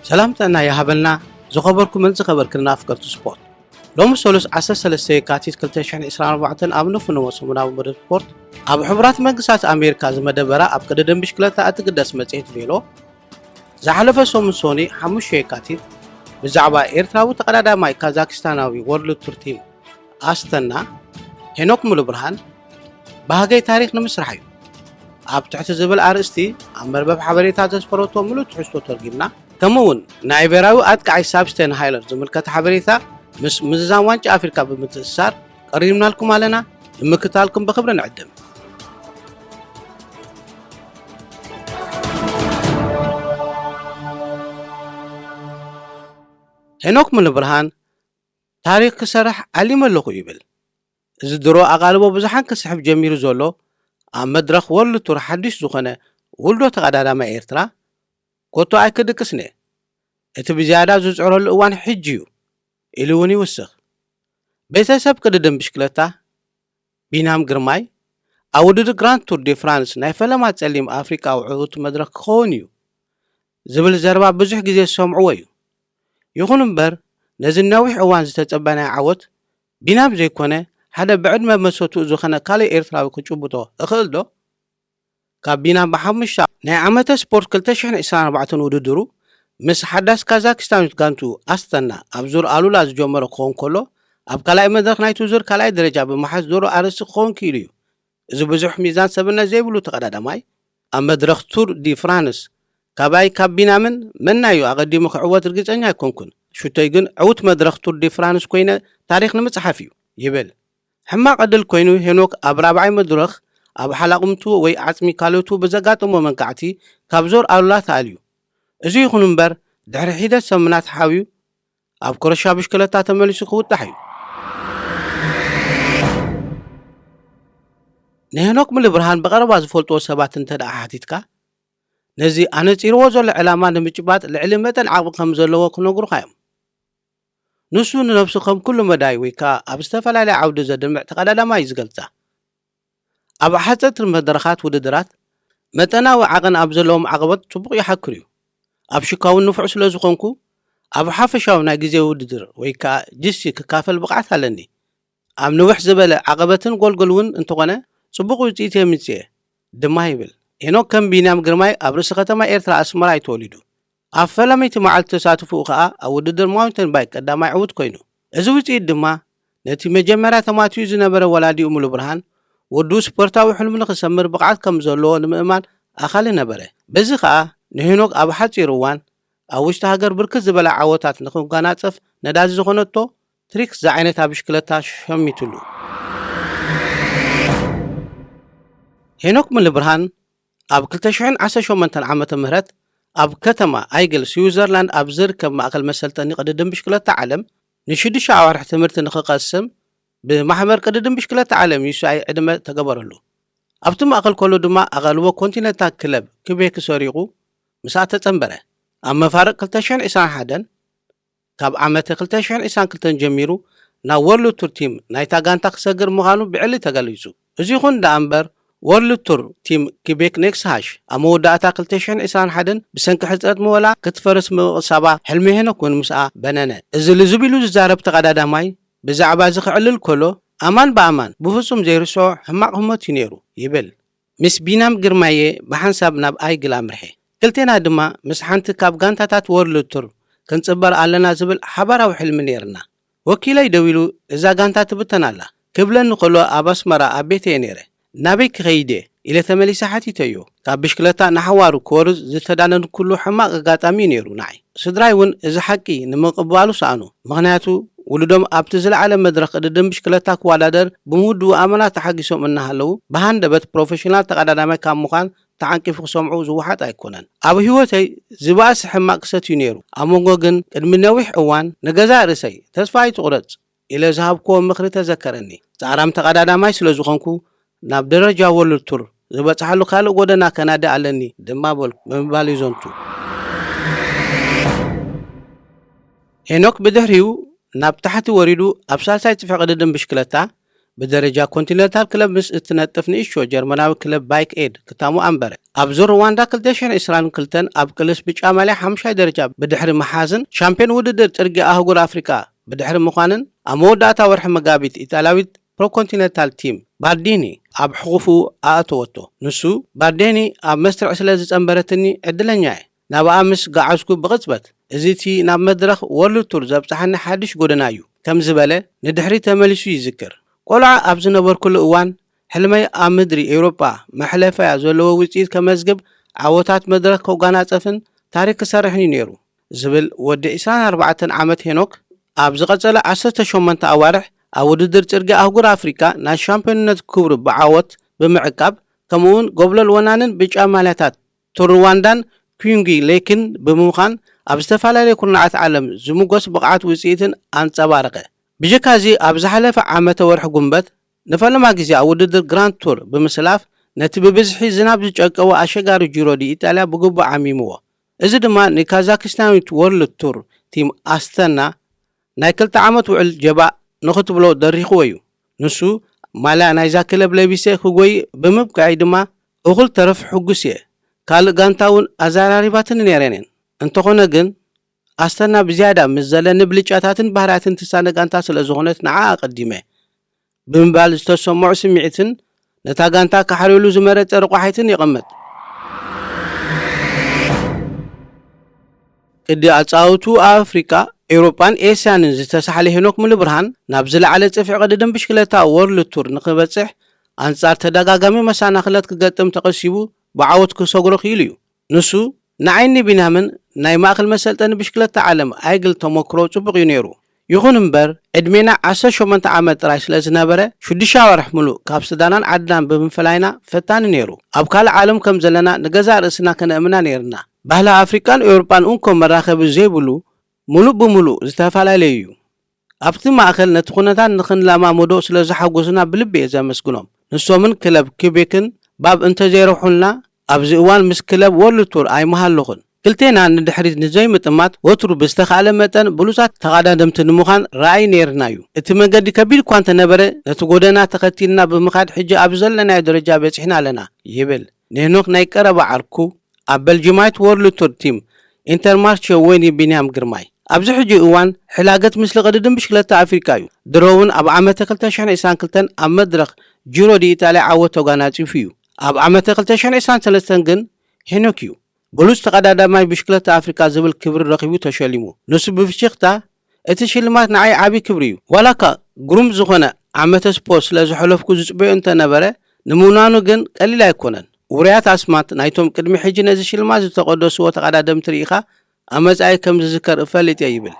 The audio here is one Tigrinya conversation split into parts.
ሰላም ጥዕና ይሃበልና ዝኸበርኩምን ዝኸበርክን ኣፍቀርቲ ስፖርት። ሎሚ ሰሉስ ዓሰርተ ሰለስተ የካቲት ክልተ ሽሕን ዕስራን ኣርባዕተን ኣብ ንፍኖ ሰሙናዊ መደብ ስፖርት ኣብ ሕቡራት መንግስታት ኣሜሪካ ዝመደበራ ኣብ ቅድድም ብሽክለታ እትግደስ መጽሔት ቬሎ ዝሓለፈ ሰሙን ሶኒ ሓሙሽተ የካቲት ብዛዕባ ኤርትራዊ ተቐዳዳማይ ካዛክስታናዊ ወርልድ ቱር ቲም ኣስተና ሄኖክ ሙሉብርሃን ባህገይ ታሪኽ ንምስራሕ እዩ ኣብ ትሕቲ ዝብል ኣርእስቲ ኣብ መርበብ ሓበሬታ ዘስፈረቶ ምሉእ ትሕዝቶ ተርጊምና። ከምኡ እውን ናይ ብሄራዊ ኣጥቃዓይ ሳብስቴን ሃይለር ዝምልከት ሓበሬታ ምስ ምዝዛም ዋንጫ ኣፍሪካ ብምትእስሳር ቀሪብናልኩም ኣለና። ንምክታልኩም ብክብሪ ንዕድም። ሄኖክ ሙሉብርሃን ታሪኽ ክሰርሕ ዓሊመ ኣለኹ ይብል። እዚ ድሮ ኣቓልቦ ብዙሓን ክስሕብ ጀሚሩ ዘሎ ኣብ መድረኽ ወርልድ ቱር ሓድሽ ዝኾነ ውልዶ ተቐዳዳማይ ኤርትራ ኮቶ ኣይክድቅስን እየ። እቲ ብዝያዳ ዝጽዕረሉ እዋን ሕጂ እዩ ኢሉ እውን ይውስኽ። ቤተሰብ ቅድድም ብሽክለታ ቢናም ግርማይ ኣብ ውድድር ግራንድ ቱር ዲ ፍራንስ ናይ ፈለማ ጸሊም ኣፍሪቃዊ ዕዉት መድረኽ ክኸውን እዩ ዝብል ዘረባ ብዙሕ ግዜ ዝሰምዕዎ እዩ። ይኹን እምበር ነዚ ነዊሕ እዋን ዝተጸበናዮ ዓወት ቢናም ዘይኮነ ሓደ ብዕድመ መሰትኡ ዝኾነ ካልእ ኤርትራዊ ክጭብጦ እኽእል ዶ? ካብ ቢናም ብሓሙሽተ ናይ ዓመተ ስፖርት ክልተ ሽሕን ዕስራን ኣርባዕተን ውድድሩ ምስ ሓዳስ ካዛክስታኒት ጋንቱ ኣስተና ኣብ ዙር ኣሉላ ዝጀመረ ክኸውን ከሎ ኣብ ካልኣይ መድረኽ ናይቲ ዙር ካልኣይ ደረጃ ብምሓዝ ድሮ ኣርእስቲ ክኸውን ክኢሉ እዩ። እዚ ብዙሕ ሚዛን ሰብነት ዘይብሉ ተቐዳዳማይ ኣብ መድረኽ ቱር ዲ ፍራንስ ካባይ ካብ ቢናምን መናዩ ኣቐዲሙ ክዕወት ርግጸኛ ኣይኮንኩን። ሽቶይ ግን ዕዉት መድረኽ ቱር ዲ ፍራንስ ኮይነ ታሪኽ ንምጽሓፍ እዩ ይብል። ሕማቕ ዕድል ኮይኑ ሄኖክ ኣብ ራብዓይ መድረኽ ኣብ ሓላቕምቱ ወይ ዓጽሚ ካልቱ ብዘጋጠሞ መንቃዕቲ ካብ ዞር ኣሉላ ተኣልዩ። እዚ ይኹን እምበር ድሕሪ ሒደት ሰሙናት ሓውዩ ኣብ ኮረሻ ብሽክለታ ተመሊሱ ክውጣሕ እዩ። ንሄኖክ ሙሉብርሃን ብቐረባ ዝፈልጥዎ ሰባት እንተ ደኣ ሓቲትካ ነዚ ኣነጺርዎ ዘሎ ዕላማ ንምጭባጥ ልዕሊ መጠን ዓቕሚ ከም ዘለዎ ክነግሩኻ እዮም። ንሱ ንነብሱ ከም ኩሉ መዳይ ወይ ከኣ ኣብ ዝተፈላለየ ዓውዲ ዘድምዕ ተቐዳዳማይ እዩ ዝገልጻ። ኣብ ሓጸርቲ መድረኻት ውድድራት መጠናዊ ዓቐን ኣብ ዘለዎም ዓቐበት ጽቡቕ ይሓክር እዩ። ኣብ ሽካውን ንፉዕ ስለ ዝኾንኩ ኣብ ሓፈሻዊ ናይ ግዜ ውድድር ወይ ከኣ ጅሲ ክካፈል ብቕዓት ኣለኒ። ኣብ ንውሕ ዝበለ ዓቐበትን ጎልጎል እውን እንተኾነ ጽቡቕ ውጽኢት የምጽእ እየ ድማ ይብል። ሄኖክ ከም ቢንያም ግርማይ ኣብ ርእሲ ከተማ ኤርትራ ኣስመራ እዩ ተወሊዱ። ኣብ ፈላመይቲ መዓልቲ ተሳትፎኡ ከኣ ኣብ ውድድር ማውንተን ባይክ ቀዳማይ ዕዉት ኮይኑ። እዚ ውጽኢት ድማ ነቲ መጀመርያ ተማትዩ ዝነበረ ወላዲኡ ሙሉብርሃን ወዱ ስፖርታዊ ሕልሙ ንኽሰምር ብቕዓት ከም ዘለዎ ንምእማን ኣኻሊ ነበረ። በዚ ከኣ ንሄኖክ ኣብ ሓጺር እዋን ኣብ ውሽጢ ሃገር ብርክት ዝበላ ዓወታት ንኽጓናጸፍ ነዳዲ ዝኾነቶ ትሪክስ ዝዓይነታ ብሽክለታ ሸሚትሉ። ሄኖክ ሙሉብርሃን ኣብ ክልተ ሽሕን ዓሰርተ ሸሞንተን ዓመተ ምህረት ኣብ ከተማ ኣይግል ስዊዘርላንድ ኣብ ዝርከብ ማእከል መሰልጠኒ ቅድድም ብሽክለታ ዓለም ንሽዱሽተ ኣዋርሕ ትምህርቲ ንኽቐስም ብማሕበር ቅድድም ብሽክለታ ዓለም ዩሲኣይ ዕድመ ተገበረሉ። ኣብቲ ማእከል ከሎ ድማ ኣቓልቦ ኮንቲነንታል ክለብ ክቤክ ሰሪቑ ምስኣ ተጸንበረ። ኣብ መፋርቕ ክልተ ሽሕን ዕስራን ሓደን ካብ ዓመተ ክልተ ሽሕን ዕስራን ክልተን ጀሚሩ ናብ ወርልድ ቱር ቲም ናይታ ጋንታ ክሰግር ምዃኑ ብዕሊ ተገሊጹ። እዚ ይኹን ደኣ እምበር ወርልድ ቱር ቲም ኪቤክ ኔክስት ሃሽ ኣብ መወዳእታ ክልተ ሽሕን ዕስራን ሓደን ብሰንኪ ሕጽረት ምወላ ክትፈርስ ምቕሳባ ሕልሚ ሄኖክ እውን ምስኣ በነነ። እዚ ልዝብ ኢሉ ዝዛረብ ተቐዳዳማይ ብዛዕባ እዚ ክዕልል ከሎ ኣማን ብኣማን ብፍጹም ዘይርስዖ ሕማቕ ህሞት እዩ ነይሩ ይብል። ምስ ቢናም ግርማየ ብሓንሳብ ናብ ኣይግል ኣምርሐ። ክልቴና ድማ ምስ ሓንቲ ካብ ጋንታታት ወርልድ ቱር ክንጽበር ኣለና ዝብል ሓባራዊ ሕልሚ ነይርና። ወኪለይ ደዊሉ እዛ ጋንታ ትብተን ኣላ ክብለኒ ከሎ ኣብ ኣስመራ ኣብ ቤተየ ነይረ። ናበይ ክኸይድ እየ ኢለ ተመሊሰ ሓቲተዮ። ካብ ብሽክለታ ንሓዋሩ ክወርድ ዝተዳነንኩሉ ሕማቕ ኣጋጣሚ እዩ ነይሩ ንዓይ። ስድራይ እውን እዚ ሓቂ ንምቕባሉ ሰኣኑ። ምኽንያቱ ውሉዶም ኣብቲ ዝለዓለ መድረኽ ቅድድም ብሽክለታ ክወዳደር ብምውድኡ ኣመና ተሓጊሶም እናሃለዉ ብሃንደበት ፕሮፌሽናል ተቐዳዳማይ ካብ ምዃን ተዓንቂፉ ክሰምዑ ዝወሓጥ ኣይኮነን። ኣብ ህይወተይ ዝበኣሰ ሕማቕ ክሰት እዩ ነይሩ። ኣብ መንጎ ግን ቅድሚ ነዊሕ እዋን ንገዛእ ርእሰይ ተስፋ ኣይትቑረጽ ኢለ ዝሃብክዎ ምኽሪ ተዘከረኒ። ጻዕራም ተቐዳዳማይ ስለ ዝኾንኩ ናብ ደረጃ ወርልድ ቱር ዝበጽሓሉ ካልእ ጎደና ከናዲ ኣለኒ ድማ በልኩ ብምባል ይዘንቱ። ሄኖክ ብድሕሪኡ ናብ ታሕቲ ወሪዱ ኣብ ሳልሳይ ጽፍሒ ቅድድም ብሽክለታ ብደረጃ ኮንቲነንታል ክለብ ምስ እትነጥፍ ንእሽቶ ጀርመናዊ ክለብ ባይክ ኤድ ክታሙ ኣንበረ። ኣብ ዙር ሩዋንዳ ክልተ ሽሕን ዕስራን ክልተን ኣብ ቅልስ ብጫ ማልያ ሓሙሻይ ደረጃ ብድሕሪ ምሓዝን ሻምፒዮን ውድድር ጽርግያ ኣህጉር ኣፍሪቃ ብድሕሪ ምዃንን ኣብ መወዳእታ ወርሒ መጋቢት ኢጣልያዊት ፕሮኮንቲነንታል ቲም ባርዲኒ ኣብ ሕቑፉ ኣእተወቶ። ንሱ ባርዴኒ ኣብ መስርዕ ስለ ዝጸንበረትኒ ዕድለኛ እየ። ናብኣ ምስ ገዓዝኩ ብቕጽበት፣ እዚ እቲ ናብ መድረኽ ወርልድ ቱር ዘብጽሓኒ ሓድሽ ጎደና እዩ፣ ከም ዝበለ ንድሕሪት ተመሊሱ ይዝክር። ቆልዓ ኣብ ዝነበርኩሉ እዋን፣ ሕልመይ ኣብ ምድሪ ኤውሮጳ መሕለፈያ ዘለዎ ውጽኢት ከመዝግብ፣ ዓወታት መድረኽ ከጓናጸፍን ታሪኽ ክሰርሕን እዩ ነይሩ፣ ዝብል ወዲ ዕስራን ኣርባዕተን ዓመት ሄኖክ፣ ኣብ ዝቐጸለ ዓሰርተ ሸሞንተ ኣዋርሕ ኣብ ውድድር ጽርግያ ኣህጉር ኣፍሪቃ ናይ ሻምፒዮንነት ክብሩ ብዓወት ብምዕቃብ፣ ከምኡ'ውን ጎብለል ወናንን ብጫ ማልያታት ቱር ሩዋንዳን ኩንጊ ሌክን ብምዃን ኣብ ዝተፈላለዩ ኩርናዓት ዓለም ዝምጎስ ብቕዓት ውጽኢትን ኣንጸባረቐ። ብጀካ እዚ ኣብ ዝሓለፈ ዓመተ ወርሒ ጉንበት ንፈለማ ግዜ ኣብ ውድድር ግራንድ ቱር ብምስላፍ ነቲ ብብዝሒ ዝናብ ዝጨቀወ ኣሸጋሪ ጂሮ ዲ ኢጣልያ ብግቡእ ዓሚምዎ። እዚ ድማ ንካዛክስታናዊት ወርልድ ቱር ቲም ኣስተና ናይ ክልተ ዓመት ውዕል ጀባእ ንኽትብሎ ደሪኽዎ እዩ። ንሱ ማልያ ናይዛ ክለብ ለቢሰ ክጎይ ብምብቃይ ድማ እኹል ተረፍ ሕጉስ እየ። ካልእ ጋንታ እውን ኣዘራሪባትኒ ነይረን እየን። እንተኾነ ግን ኣስተና ብዝያዳ ምስ ዘለኒ ብልጫታትን ባህርያትን ትሳነ ጋንታ ስለ ዝኾነት ንዓ ኣቐዲመ ብምባል ዝተሰምዖ ስምዒትን ነታ ጋንታ ካሕርየሉ ዝመረጸ ረቋሒትን የቐምጥ። ቅዲ ኣጻውቱ ኣብ ኣፍሪቃ፣ ኤውሮጳን ኤስያንን ዝተሳሕለ ሄኖክ ሙሉብርሃን ናብ ዝለዓለ ጽፍሒ ቅድድም ብሽክለታ ወርልድ ቱር ንኽበጽሕ ኣንጻር ተደጋጋሚ መሰናኽለት ክገጥም ተቐሲቡ ብዓወት ክሰግሮ ክኢሉ እዩ። ንሱ ንዓይኒ ቢንያምን ናይ ማእከል መሰልጠኒ ብሽክለታ ዓለም ኣይግል ተመክሮ ጽቡቕ እዩ ነይሩ። ይኹን እምበር ዕድሜና ዓሰርተ ሸሞንተ ዓመት ጥራይ ስለ ዝነበረ ሽዱሽተ ኣዋርሕ ምሉእ ካብ ስዳናን ዓድናን ብምፍላይና ፈታኒ ነይሩ። ኣብ ካልእ ዓለም ከም ዘለና ንገዛእ ርእስና ከነእምና ነይርና። ባህሊ ኣፍሪቃን ኤውሮጳን እንኮ መራኸቢ ዘይብሉ ምሉእ ብምሉእ ዝተፈላለየ እዩ። ኣብቲ ማእከል ነቲ ኩነታት ንኽንለማመዶ ስለ ዝሓጎሱና ብልቢ እየ ዘመስግኖም። ንሶምን ክለብ ኪቤክን ባብ እንተዘይረብሑልና ኣብዚ እዋን ምስ ክለብ ወርልድ ቱር ኣይምሃለኹን። ክልቴና ንድሕሪት ንዘይምጥማት ወትሩ ብዝተኻእለ መጠን ብሉጻት ተቐዳደምቲ ንምዃን ራእይ ነይርና እዩ። እቲ መንገዲ ከቢድ እኳ እንተነበረ ነቲ ጎደና ተኸቲልና ብምኻድ ሕጂ ኣብ ዘለናዮ ደረጃ በጺሕና ኣለና ይብል ንሄኖክ ናይ ቀረባ ዓርኩ ኣብ በልጅማይት ወርልድ ቱር ቲም ኢንተርማርቼ ወይኒ ቢንያም ግርማይ። ኣብዚ ሕጂ እዋን ሕላገት ምስሊ ቅድድም ብሽክለታ ኣፍሪቃ እዩ። ድሮ እውን ኣብ ዓመተ ክልተ ሽሕን ዕስራን ክልተን ኣብ መድረኽ ጂሮ ዲ ኢጣልያ ዓወት ተጓናጺፉ እዩ። ኣብ ዓመተ ክልተ ሽሕን ዕስራን ሰለስተን ግን ሄኖክ እዩ ብሉጽ ተቐዳዳማይ ብሽክለታ ኣፍሪቃ ዝብል ክብሪ ረኺቡ ተሸሊሙ። ንሱ ብፍሽኽታ፣ እቲ ሽልማት ንዓይ ዓቢ ክብሪ እዩ። ዋላ እኳ ግሩም ዝኾነ ዓመተ ስፖርት ስለ ዝሐለፍኩ ዝጽበዮ እንተነበረ፣ ንምውናኑ ግን ቀሊል ኣይኮነን። ውሩያት ኣስማት ናይቶም ቅድሚ ሕጂ ነዚ ሽልማት ዝተቐደስዎ ተቐዳደምቲ ርኢኻ ኣብ መጻኢ ከም ዝዝከር እፈልጥ እየ ይብል።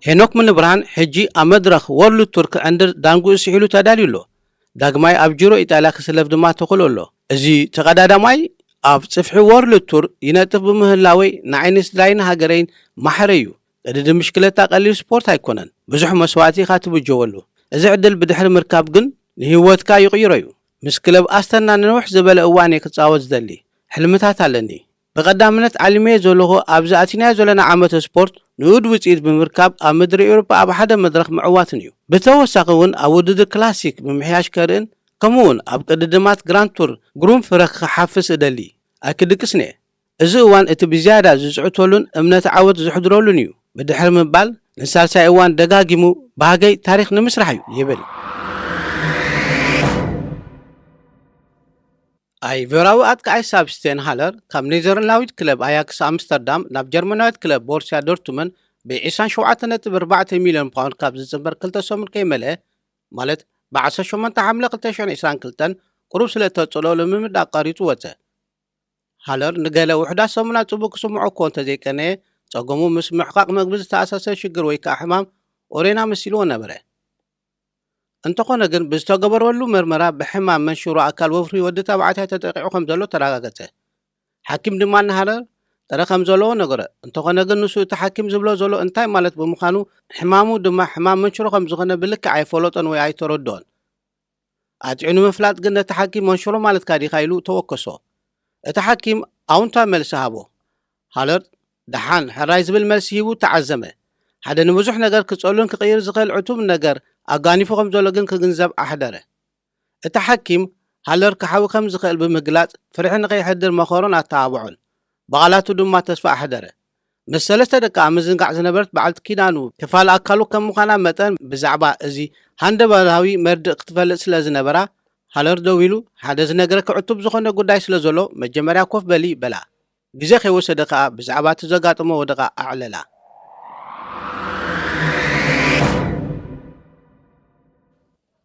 ሄኖክ ምልብርሃን ሕጂ ኣብ መድረኽ ወርልድ ቱር ክዕንድር ዳንጉኡ ስሒሉ ተዳልዩ ኣሎ። ዳግማይ ኣብ ጂሮ ኢጣልያ ክስለፍ ድማ ተኽእሎ ኣሎ። እዚ ተቐዳዳማይ ኣብ ጽፍሒ ወርልድ ቱር ይነጥፍ ብምህላወይ ንዓይን ስድራይን ሃገረይን ማሕረ እዩ። ቅድድም ብሽክለታ ቀሊል ስፖርት ኣይኮነን። ብዙሕ መስዋእቲ ኢኻ ትብጀወሉ። እዚ ዕድል ብድሕሪ ምርካብ ግን ንህይወትካ ይቕይሮ እዩ። ምስ ክለብ ኣስተና ንንውሕ ዝበለ እዋን እየ ክጻወት ዝደሊ። ሕልምታት ኣለኒ። ብቐዳምነት ዓሊመዮ ዘለኹ ኣብዚ ኣቲናዮ ዘለና ዓመተ ስፖርት ንኡድ ውጽኢት ብምርካብ ኣብ ምድሪ ኤውሮጳ ኣብ ሓደ መድረኽ ምዕዋትን እዩ። ብተወሳኺ እውን ኣብ ውድድር ክላሲክ ምምሕያሽ ከርእን ከምኡ እውን ኣብ ቅድድማት ግራንድ ቱር ግሩም ፍረ ክሓፍስ እደሊ። ኣይክድቅስን እየ። እዚ እዋን እቲ ብዝያዳ ዝጽዕተሉን እምነት ዓወት ዝሕድረሉን እዩ። ብድሕሪ ምባል ንሳልሳይ እዋን ደጋጊሙ ባህገይ ታሪኽ ንምስራሕ እዩ ይብል። ኣይቨራዊ ኣጥቃዓይ ሳብስቴን ሃለር ካብ ኔዘርላንዳዊት ክለብ ኣያክስ ኣምስተርዳም ናብ ጀርመናዊት ክለብ ቦርሲያ ዶርትመን ብ ዕስራን ሸውዓተን ነጥቢ ኣርባዕተ ሚልዮን ፓውንድ ካብ ዝጽንበር ክልተ ሰሙን ከይመልአ፣ ማለት ብ ዓሰርተ ሸሞንተ ሓምለ ክልተ ሽሕን ዕስራን ክልተን ቁሩብ ስለ እተጸልኦ ልምምድ ኣቋሪጹ ወጸ። ሃለር ንገለ ውሑዳት ሰሙናት ጽቡቕ ክስምዖ እኮ እንተዘይቀነየ፣ ጸገሙ ምስ ምሕቃቕ መግቢ ዝተኣሳሰር ሽግር ወይ ከኣ ሕማም ኦሬና መሲልዎ ነበረ። እንተኾነ ግን፣ ብዝተገበረሉ መርመራ ብሕማም መንሽሮ ኣካል ወፍሪ ወዲ ተባዕታይ ተጠቒዑ ከም ዘሎ ተረጋገጸ። ሓኪም ድማ ንሃለር ጥረ ከም ዘለዎ ነገሮ። እንተኾነ ግን፣ ንሱ እቲ ሓኪም ዝብሎ ዘሎ እንታይ ማለት ብምዃኑ፣ ሕማሙ ድማ ሕማም መንሽሮ ከም ዝኾነ ብልክዕ ኣይፈለጦን ወይ ኣይተረድኦን። ኣጥዕዩ ንምፍላጥ ግን፣ ነቲ ሓኪም መንሽሮ ማለትካ ዲኻ ኢሉ ተወከሶ። እቲ ሓኪም ኣውንታዊ መልሲ ሃቦ። ሃለር ደሓን፣ ሕራይ ዝብል መልሲ ሂቡ ተዓዘመ። ሓደ ንብዙሕ ነገር ክጸሉን ክቕይር ዝኽእል ዕቱብ ነገር ኣጋኒፉ ከም ዘሎ ግን ክግንዘብ ኣሕደረ። እቲ ሓኪም፣ ሃለር ክሓዊ ከም ዝኽእል ብምግላጽ፣ ፍርሒ ንኸይሕድር መኸሮን ኣተባብዖን። ብቓላቱ ድማ ተስፋ ኣሕደረ። ምስ ሰለስተ ደቃ ኣብ ምዝንጋዕ ዝነበረት በዓልቲ ኪዳኑ፣ ክፋል ኣካሉ ከም ምዃና መጠን፣ ብዛዕባ እዚ ሃንደበታዊ መርድእ ክትፈልጥ ስለ ዝነበራ፣ ሃለር ደው ኢሉ፣ ሓደ ዝነግረኪ ዕቱብ ዝኾነ ጉዳይ ስለ ዘሎ፣ መጀመርያ ኮፍ በሊ በላ። ግዜ ከይወሰደ ከኣ ብዛዕባ እቲ ዘጋጠሞ ወደቓ ኣዕለላ።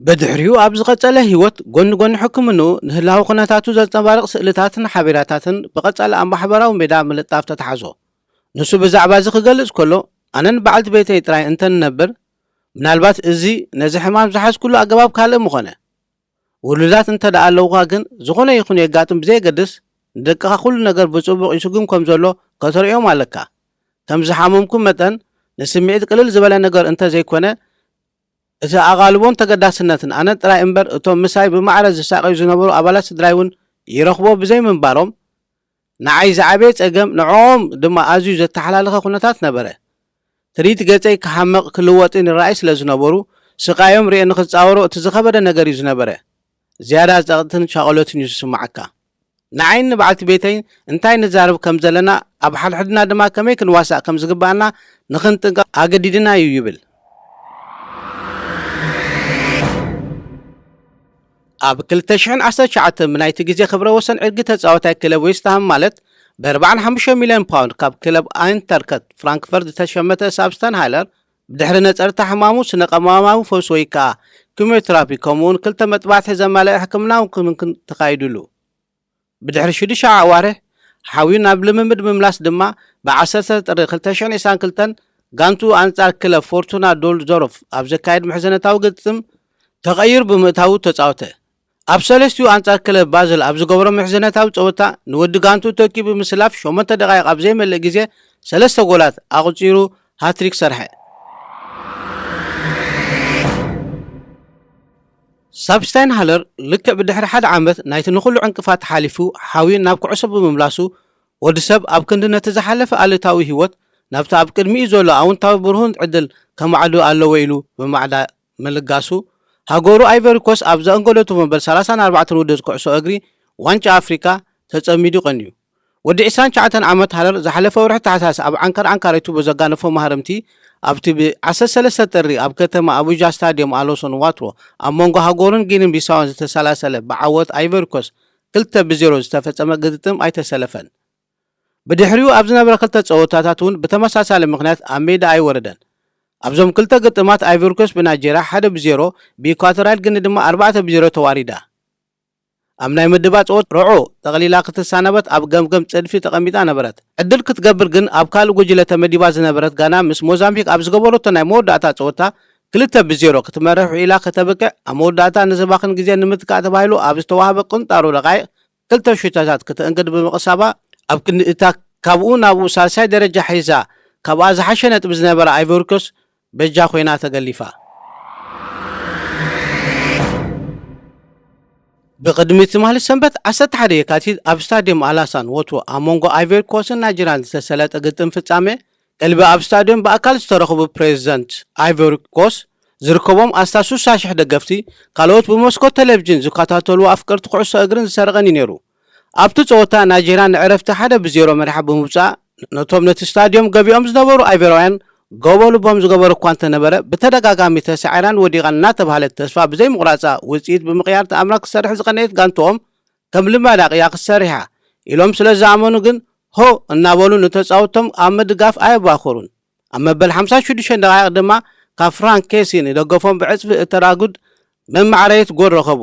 ብድሕሪኡ ኣብ ዝቐጸለ ህይወት፣ ጎኒ ጎኒ ሕክምንኡ፣ ንህላወ ኩነታቱ ዘንጸባርቕ ስእልታትን ሓቤራታትን ብቐጻሊ ኣብ ማሕበራዊ ሜዳ ምልጣፍ ተታሕዞ። ንሱ ብዛዕባ እዚ ክገልጽ ከሎ፣ ኣነን በዓልቲ ቤተይ ጥራይ እንተ ንነብር፣ ምናልባት እዚ ነዚ ሕማም ዝሓዝኩሉ ኣገባብ ካልእ ምኾነ። ውሉዳት እንተ ደኣ ኣለውኻ ግን፣ ዝኾነ ይኹን የጋጥም ብዘየገድስ፣ ንደቅኻ ኩሉ ነገር ብጽቡቕ ይስጉም ከም ዘሎ ከተርእዮም ኣለካ። ከም ዝሓመምኩ መጠን፣ ንስምዒት ቅልል ዝበለ ነገር እንተ ዘይኮነ፣ እቲ ኣቓልቦን ተገዳስነትን ኣነ ጥራይ እምበር፣ እቶም ምሳይ ብማዕረ ዝሳቐዩ ዝነበሩ ኣባላት ስድራይ እውን ይረኽቦ ብዘይምንባሮም፣ ንዓይ ዝዓበየ ጸገም፣ ንዕኦም ድማ ኣዝዩ ዘተሓላለኸ ኩነታት ነበረ። ትርኢት ገጸይ ክሓመቕ ክልወጥን ይረኣይ ስለ ዝነበሩ፣ ስቓዮም ርእየ ንኽጻወሮ እቲ ዝኸበደ ነገር እዩ ዝነበረ። ዝያዳ ጸቕጥን ሻቕሎትን እዩ ዝስምዓካ። ንዓይን ንበዓልቲ ቤተይን እንታይ ንዛረብ ከም ዘለና፣ ኣብ ሓድሕድና ድማ ከመይ ክንዋሳእ ከም ዝግብኣና ንኽንጥንቀቕ ኣገዲድና እዩ ይብል። ኣብ ክልተ ሽሕን ዓሰርተ ትሽዓተን ብናይቲ ግዜ ክብረ ወሰን ዕርጊ ተጻዋታይ ክለብ ዌስትሃም ማለት ብ ኣርባዓን ሓሙሽተ ሚልዮን ፓውንድ ካብ ክለብ ኣይንተርከት ፍራንክፈርት ዝተሸመተ ሳብስተን ሃይለር፣ ብድሕሪ ነጸርታ ሕማሙ ስነ ቀማማዊ ፈውሲ ወይ ከኣ ኪሞቴራፒ ከምኡውን ክልተ መጥባሕቲ ዘማልአ ሕክምናዊ ክንክን ተኻይዱሉ። ብድሕሪ ሽዱሽተ ኣዋርሕ ሓውዩ ናብ ልምምድ ምምላስ ድማ፣ ብ ዓሰርተ ጥሪ ክልተ ሽሕን ዕስራን ክልተን ጋንቱ ኣንጻር ክለብ ፎርቱና ዶልዶርፍ ኣብ ዘካየድ ምሕዝነታዊ ግጥም ተቐይሩ ብምእታዉ ተጻወተ። ኣብ ሰለስቲኡ ኣንጻር ክለብ ባዝል ኣብ ዝገበሮ ምሕዝነታዊ ጸወታ፣ ንወዲ ጋንቱ ተኪኡ ብምስላፍ ሸሞንተ ደቓይቕ ኣብ ዘይመልእ ግዜ ሰለስተ ጎላት ኣቑጺሩ ሃትሪክ ሰርሐ። ሳብስታይን ሃለር ልክዕ ብድሕሪ ሓደ ዓመት ናይቲ ንኹሉ ዕንቅፋት ሓሊፉ ሓውዩ ናብ ኩዕሶ ብምምላሱ፣ ወዲ ሰብ ኣብ ክንዲ ነቲ ዝሓለፈ ኣሉታዊ ህይወት ናብቲ ኣብ ቅድሚኡ ዘሎ ኣውንታዊ ብሩህን ዕድል ከማዕዱ ኣለዎ ኢሉ ብማዕዳ ምልጋሱ፣ ሃገሩ ኣይቨሪ ኮስት ኣብ ዘእንገደቱ መበል ሰላሳን ኣርባዕተን ውድድር ኩዕሶ እግሪ ዋንጫ ኣፍሪቃ ተጸሚዱ ቀንዩ። ወዲ ዕስራን ትሽዓተን ዓመት ሃለር ዝሓለፈ ወርሒ ታሕሳስ ኣብ ዓንካር ዓንካሪቱ ብዘጋነፎ ማህረምቲ፣ ኣብቲ ብ ዓሰርተ ሰለስተ ጥሪ ኣብ ከተማ ኣቡጃ ስታድየም ኣሎሶን ዋትሮ ኣብ መንጎ ሃገሩን ጊኒን ቢሳውን ዝተሰላሰለ ብዓወት ኣይቨሪ ኮስት ክልተ ብ ዜሮ ዝተፈጸመ ግጥም ኣይተሰለፈን። ብድሕሪኡ ኣብ ዝነበረ ክልተ ጸወታታት እውን ብተመሳሳሊ ምኽንያት ኣብ ሜዳ ኣይወረደን። ኣብዞም ክልተ ግጥማት ኣይቨሪ ኮስት ብናይጀርያ ሓደ ብ ዜሮ፣ ብኢኳቶርያል ጊኒ ድማ ኣርባዕተ ብ ዜሮ ተዋሪዳ። ኣብ ናይ ምድባ ጸወት ሮዖ ጠቕሊላ ክትሳነበት ኣብ ገምገም ጸድፊ ተቐሚጣ ነበረት። ዕድል ክትገብር ግን ኣብ ካልእ ጉጅለ ተመዲባ ዝነበረት ጋና ምስ ሞዛምቢክ ኣብ ዝገበረቶ ናይ መወዳእታ ጸወታ ክልተ ብ ዜሮ ክትመርሕ ውዒላ ከተብቅዕ፣ ኣብ መወዳእታ ንዝባኽን ግዜ ንምትካእ ተባሂሉ ኣብ ዝተዋህበ ቅንጣሮ ደቓይቕ ክልተ ሹቶታት ክተእንግድ ብምቕሳባ፣ ኣብ ክንዲ እታ ካብኡ ናብኡ ሳልሳይ ደረጃ ሒዛ ካብኣ ዝሓሸ ነጥቢ ዝነበራ ኣይቨሪ ኮስት በጃ ኮይና ተገሊፋ። ብቕድሚ ትማሊ ሰንበት ዓሰርተ ሓደ የካቲት ኣብ ስታድየም ኣላሳን ዋትሮ ኣብ መንጎ ኣይቨሪ ኮስትን ናይጀርያን ዝተሰለጠ ግጥም ፍጻመ፣ ቀልቢ ኣብ ስታድየም ብኣካል ዝተረኽቡ ፕሬዚደንት ኣይቨሪ ኮስት ዝርከቦም ኣስታት ስሳ ሽሕ ደገፍቲ፣ ካልኦት ብመስኮት ቴሌቪዥን ዝከታተሉ ኣፍቀርቲ ኩዕሶ እግርን ዝሰረቐን እዩ ነይሩ። ኣብቲ ጸወታ ናይጀርያ ንዕረፍቲ ሓደ ብ ዜሮ መሪሓ ብምውጻእ፣ ነቶም ነቲ ስታድዮም ገቢኦም ዝነበሩ ኣይቨራውያን ጎቦ ልቦም ዝገበሩ እኳ እንተነበረ፣ ብተደጋጋሚ ተሳዒራን ወዲቓን እናተባህለት ተስፋ ብዘይምቑራጻ ውጽኢት ብምቕያር ተኣምራት ክትሰርሕ ዝቐነየት ጋንትኦም ከም ልማዳ ቅያ ክትሰርሕ እያ ኢሎም ስለ ዝኣመኑ ግን ሆ እናበሉ ንተጻወትቶም ኣብ ምድጋፍ ኣየባኸሩን። ኣብ መበል ሓምሳ ሽዱሽተ ደቓይቕ ድማ ካብ ፍራንክ ኬሲ ንደገፎም ብዕጽፊ እተራጉድ መማዕረየት ጎል ረኸቡ።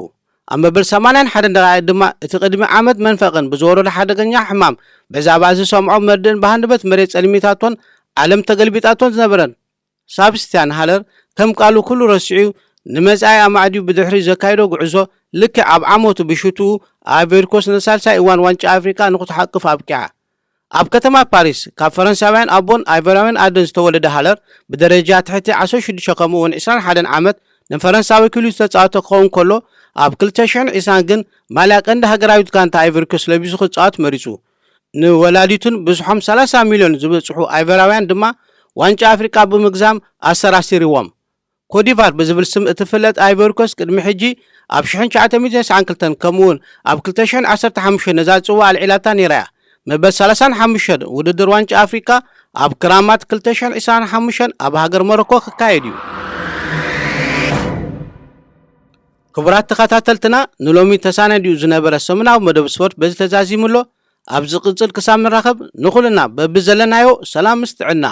ኣብ መበል ሰማንያን ሓደን ደቓይቕ ድማ እቲ ቅድሚ ዓመት መንፈቕን ብዝወረዶ ሓደገኛ ሕማም ብዛዕባ ዝሰምዖ መርድእን ብሃንደበት መሬት ጸልሚታቶን ዓለም ተገልቢጣቶን ዝነበረን ሳብስቲያን ሃለር ከም ቃሉ ኩሉ ረሲዑ ንመጻኢ ኣማዕድዩ ብድሕሪ ዘካየዶ ጉዕዞ ልክዕ ኣብ ዓመቱ ብሽቱኡ ኣይቨሪ ኮስት ንሳልሳይ እዋን ዋንጫ ኣፍሪቃ ንክትሓቁፍ ኣብቂዓ። ኣብ ከተማ ፓሪስ ካብ ፈረንሳውያን ኣቦን ኣይቨራውያን ኣደን ዝተወለደ ሃለር ብደረጃ ትሕቲ ዓሰርተ ሽዱሽተ ከምኡ እውን ዕስራን ሓደን ዓመት ንፈረንሳ ወኪሉ ዝተጻወተ ክኸውን ከሎ ኣብ ክልተ ሽሕን ዕስራን ግን ማልያ ቀንዲ ሃገራዊት ጋንታ ኣይቨሪ ኮስት ለቢሱ ክጻወት መሪጹ። ንወላዲቱን ብዝሖም ሰላሳ ሚልዮን ዝበጽሑ ኣይቨራውያን ድማ ዋንጫ ኣፍሪቃ ብምግዛም ኣሰራሲርዎም። ኮትዲቫር ብዝብል ስም እትፍለጥ ኣይቨሪኮስት ቅድሚ ሕጂ ኣብ ሽሕን ትሽዓተ ሚእትን ዘስዓን ክልተን ከምኡውን ኣብ ክልተ ሽሕን ዓሰርተ ሓሙሽተን ነዛ ጽዋ ኣልዒላታ ነይራ እያ። መበል ሰላሳን ሓሙሽተን ውድድር ዋንጫ ኣፍሪቃ ኣብ ክራማት ክልተ ሽሕን ዕስራን ሓሙሽተን ኣብ ሃገር ሞሮኮ ክካየድ እዩ። ክቡራት ተኸታተልትና፣ ንሎሚ ተሳነዲኡ ዝነበረ ሰሙናዊ መደብ ስፖርት በዚ ተዛዚሙ ኣሎ። ኣብ ዝቕጽል ክሳብ ንራኸብ ንኹልና በብዘለናዮ ሰላም ምስ ጥዕና።